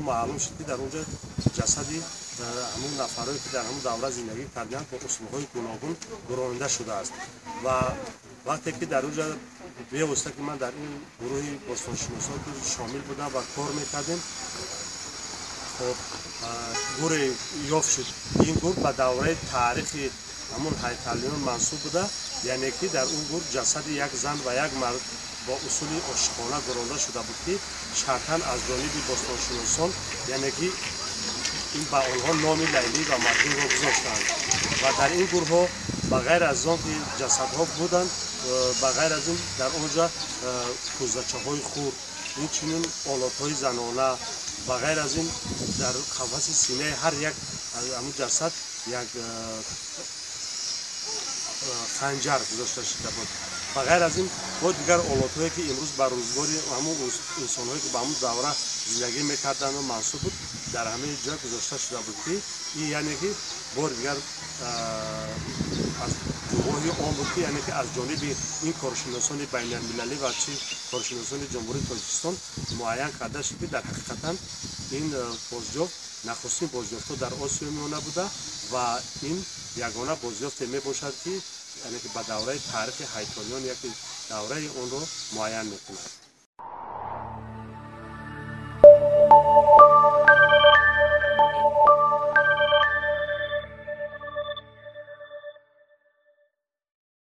Маълум шуд, ки дар он ҷо ҷасади ҳамун нафарое, ки дар ҳамун давра зиндагӣ карданд, бо усулҳои гуногун гуронда шудааст. Ва вақте ки дар он ҷо бевосита, ки ман дар ин гурӯҳи бостоншиносон шомил будам ва кор мекардем, хоб, гуре ёфт шуд. Ин гур ба давраи таърихи ҳамун ҳайталиён мансуб буда, яъне ки дар он гур ҷасади як зан ва як мард бо усули ошиқона гуронда шуда буд, ки шартан аз ҷониби бостоншиносон, яъне ки ин ба онҳо номи Лайлӣ ва Маҷнунро гузоштанд. Ва дар ин гурҳо, ба ғайр аз он ки ҷасадҳо буданд, ба ғайр аз ин дар он ҷо кӯзачаҳои хурд, инчунин олотҳои занона, ба ғайр аз ин дар қафаси синаи ҳар як ҳамун ҷасад як ханҷар гузошта шуда буд. Ба ғайр аз ин бо дигар олотҳое, ки имрӯз ба рӯзгори ҳамун инсонҳое, ки ба ҳамун давра зиндагӣ мекарданду мансуб буд, дар ҳамаи ҷо гузошта шуда буд, ки ин яъне ки бори дигар аз гувоҳи он буд, ки яъне ки аз ҷониби ин коршиносони байналмилалӣ ва чи коршиносони Ҷумҳурии Тоҷикистон муайян карда шуд, ки дар ҳақиқатан ин бозёфт нахустин бозёфтҳо дар Осиёи Миёна буда ва ин ягона бозёфте мебошад, ки яъне ки ба давраи таърихи ҳайтолиён яке давраи онро муайян мекунад.